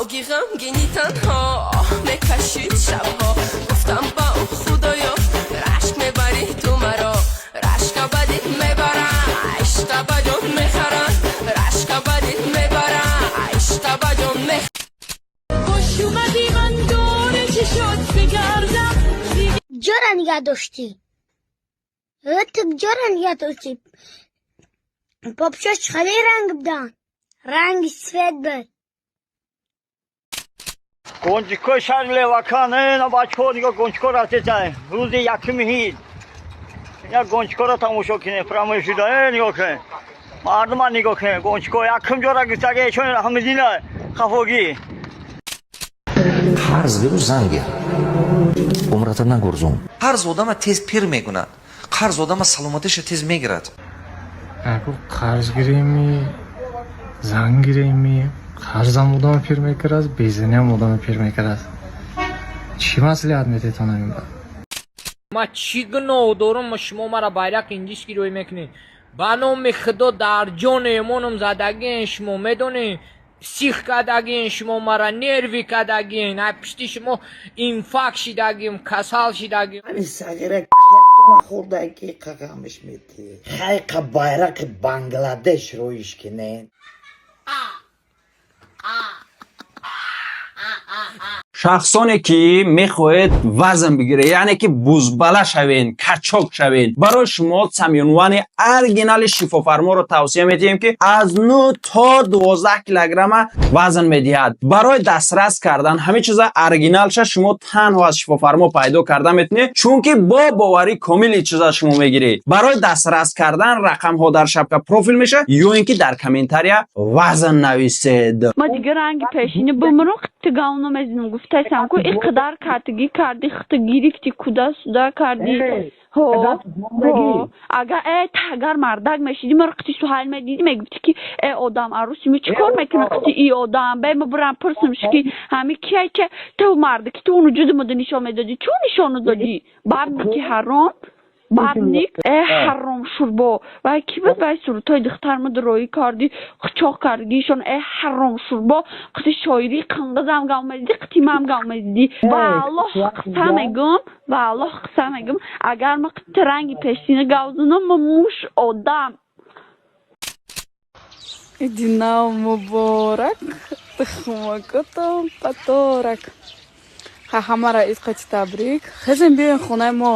Оги ғамгинӣ танҳо оҳ мекашид шабҳо. Гуфтам ба ӯ: худоё, рашк мебарӣ ту маро, рашка ба дил мебарам, ишқа ба ҷон мехарам, рашка ба дил мебарам, ишқа ба ҷон мехарам. Хуш اومدی من دور چشات بگردم. Ҷора нигаҳ доштӣ? Ту ҷора нигаҳ доштӣ? Попшош хеле ранг будан, ранги свет буд. Гончикои шаҳри Левакан, на бачаҳо, нигоҳ, гончико рафтесай. Рӯзи якуми ҳид. Я гончикоро тамошо кине, прямой шуда, нигоҳ кунед. Мардума нигоҳ кунед, гончико якум ҷора гирифтаги эшон Раҳмиддина хафогӣ. Қарз гиру, зан гир, умрата нагурзун. Қарз одама тез пир мекунад, қарз одама саломатиша тез мегирад. Агу қарз гиреми, зан гиреми, қарзам одама пир мекард, безаниам одама пир мекард. Чӣ маслиҳат мететонам ин ба? Ман чӣ гуноҳ дорум, шумо мара байрақ индиш гирӯй мекунед? Ба номи худо, дар ҷону эмоном задагиен, шумо медонед, псих кардагиен шумо мара, нервӣ кардагиен. Ай пишти шумо инфаркт шидагим, касал шидагим. Ҳамин сағира кертона хӯрда, ки қақамиш метӣ. Хайқа байрақи Бангладеш роиш кинен. Шахсоне ки мехоҳед вазн бигиред, яъне ки бузбала шавен, качок шавен, барои шумо самюнвани оригинали шифофарморо тавсия медиҳем, ки аз 9 то 12 килограмма вазн медиҳад. Барои дастрас кардан ҳамин чиза оригиналша шумо танҳо аз шифофармо пайдо карда метавонед, чунки бо боварӣ комили чиза шумо мегиред. Барои дастрас кардан рақамҳо дар шапка профил мешавад ё ин ки дар комментария вазн нависед. Ма дигар ранги пешини бумру тигавно мезинам, гуфтасам ку ин қадар картигӣ кардӣ, хита гирифтӣ, куда суда кардӣ. Ҳо, агар агар мардак мешидӣ, маро қити суҳайл медидӣ, мегуфтӣ ки э одам арӯси ми чӣ кор мекунӣ қити и одам? Бе ма бурам пурсимш, ки ҳами кияй, че ту марда ки ту уну ҷуди муда нишон медодӣ, чун нишону додӣ? Бабники ҳаром, бабник, э ҳаром шурбо. Вай кӣ буд? Вай сурудҳои духтарма дуроӣ кардӣ, қучоқ кардгишон, э ҳаром шурбо. Қити шоирии қинғизам гав медидӣ, қити мам гав медидӣ. Ва Аллоҳ қисса мегӯм, ва Аллоҳ қисса мегӯм, агар ма қити ранги пешина гав зунам, ма муш одам. Иди нав муборак, тухмакотон паторак. Ха, ҳамаро идқати табрик. Хезем, биёен хонаи мо,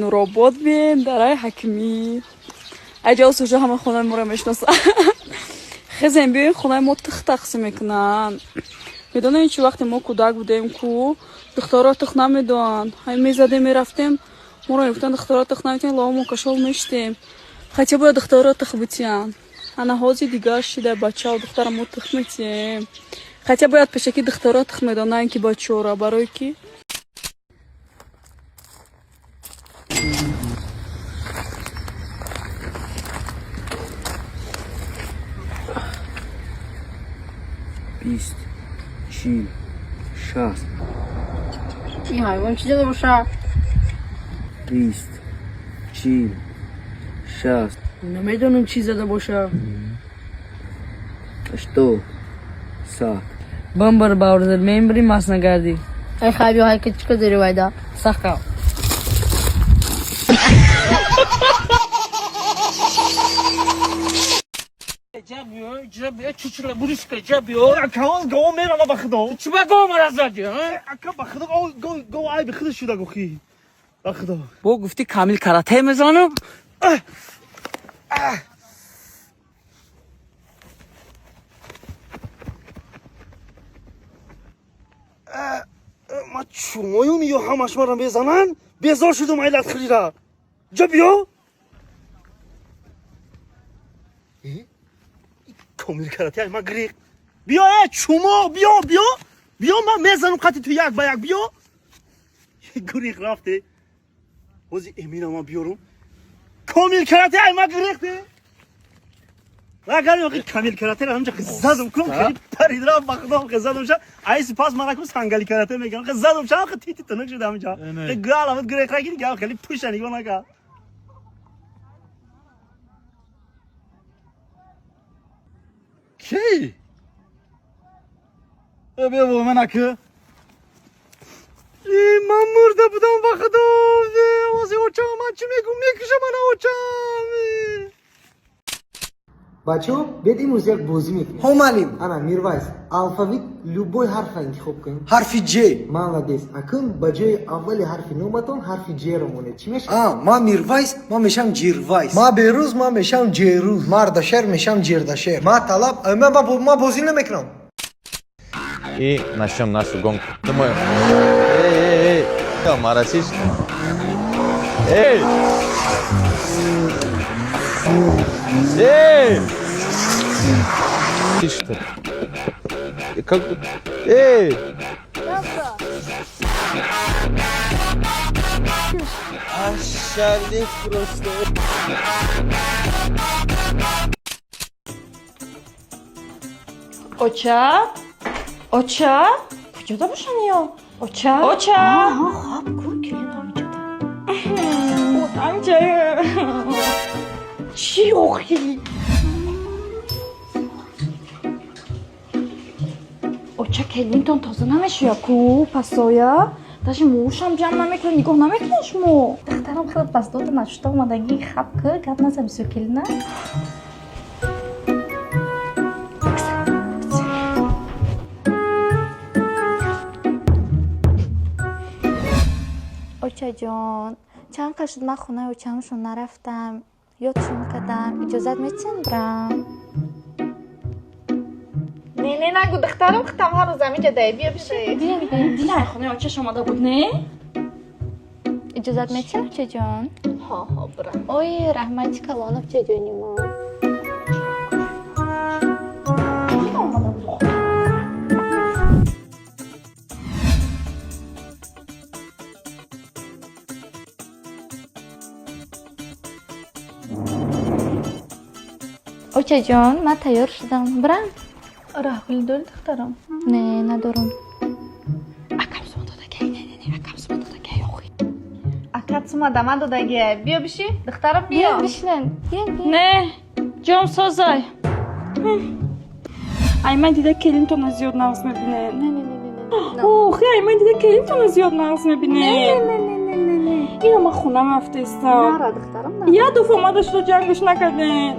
Нуробод, биен дараи ҳакимӣ. Айҷа уже ҳама хонаи моро мешиносанд. Хезем, биёен хонаи мо, тих тақсим мекунанд. Медонед чи, вақте мо кӯдак будем ку, духтарро тих намедоанд. Ҳай мезадем, мерафтем, моро мегуфтанд, духтарро тих наметиҳанд, лавомон кашол мештем. Хотя бояд духтарро тих битиҳанд. Ана ҳозир дигар шида, бачаву духтара мо тих метиҳем. Хотя бояд пешакӣ духтарро тих медонанд, ки бачаҳоро, барое ки 20, 40, 60. Ин ҳайвон чӣ зада боша? 20, 40, 60. Намедонам, чӣ зада боша. 80, 100. Бамбар баврзад, мембри мас нагардӣ. Ай хай, биё, ҳай, чӣ дори вайда сахка. Ака, гов мерава, ба худо. Чӣ ба гов мара задӣ? Ака, ба худо, гов, гов айби худо шуда гохи. Ба худо. Бо гуфтӣ Камил карате мезанам. Ма чумоюм ё ҳамаш маро мезананд? Безор шудум айлат хӯрира. Ҷо биё. Комил карате ма гриқ. Биё, э чумо, биё, биё. Биё, ман мезанам қати ту як ба як, биё. Гриқ рафте. Ҳози Эмина ман биёрум. Комил карате ай ма гриқте. Агар Камил карате ҳамҷа задум кун, хеле парид рафт, ба худо задум ша. Ай сипас мана ку сангали карате мегам. Задум ша, тити тунук шуда ҳамҷа. Галамат гриқ рагид, гав хеле пуша нигоҳ нака. Кӣ? Биё бо ман ака. Ман мурда будам, ба худо. Ози очам ман чӣ мегӯм, мекуша мана очам. Бачаҳо, биёд имрӯз як бозӣ мекунем. Ҳо, муаллим. Ана, Мирвайс, алфавит, любой ҳарфа интихоб кунед. Ҳарфи Ҷ. Молодец. Акун ба ҷои аввали ҳарфи номатон ҳарфи Ҷ-ро монед, чӣ мешавад? А, ман Мирвайс, ман мешавам Ҷирвайс. Ман Берӯз, ман мешавам Ҷерӯз. Ман Ардашер, мешавам Ҷердашер. Ман Талаб, ман бозӣ намекунам. И начнем нашу гонку. Думаю, эй, эй, эй, моросишь? Эй! Эй! Ты что? Как... Эй! Ошалеть просто. Оча, оча, куҷода бошам ё? Оча, оча. Хоб ку, келин ҳамиҷода. Амҷа, чӣ охи? Оча, келинтон тоза намешӯя ку пасоя? Даже мӯшам ҷамъ намекунад, нигоҳ намекунед шумо. Духтарам, хеле пасдода нашуда омадагӣ, хаб ку, гап наза бисёр, келина. Очаҷон, чанд қад шуд ман хонаи очамшон нарафтам, ёдшон кардам, иҷозат метиҳанд бирам? Не, не, нагу, духтарам, хитам ҳар рӯз ҳаминҷа дай, биё биши. Дилай хонаи очаш омада буд, не? Иҷозат метиҳанд, очаҷон? Ҳо, ҳо, бира. Ой, раҳмати калон, очаҷони мо. Очаҷон, ман тайёр шудам, бирам? Раҳгулӣ дорӣ, духтарам? Не, надорам. Акам сума додагай, не, не, не, акам сума додагай охи. Акат сума дама додагай, биё биши, духтарам, биё. Биё бишинен, биё, биё. Не, ҷом созай. Ай, ман дида келинтона зиёд нағз мебинед. Не, не, не, не, не. Охи, ай ман дида келинтона зиёд нағз мебинед. Не, не, не, не, не, не. Ина ман хонам рафтаистам. Нара, духтарам, нара. Як дафъа омада шуда ҷангаш накардем.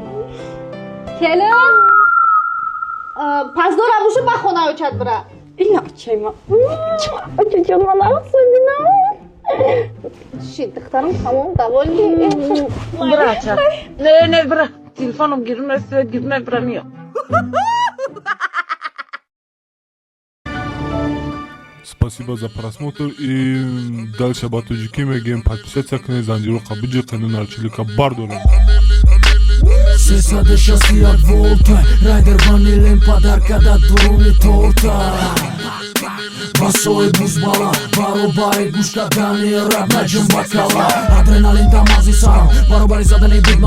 Келин, пасдора бушу, ба хонаи очат бира. Ина очаи ман. Очаҷон, ман нағз мебинам. Ши, духтарам, тамом, довольный. Бира, ача. Не, не, бира. Телефоном гирме, свет гирме, бира миё. Спасибо за просмотр и дальше ба тоҷикӣ мегӯем: подписаться кунед, занҷироқа биҷиқену нарчилика бардорем. 361 волта, райдер ванилем подарка да дуруни торта. Басои бузбала, баробари гӯш кардани рап наҷим бакала. Адреналин дар мағзи сарам, баробари задани бит.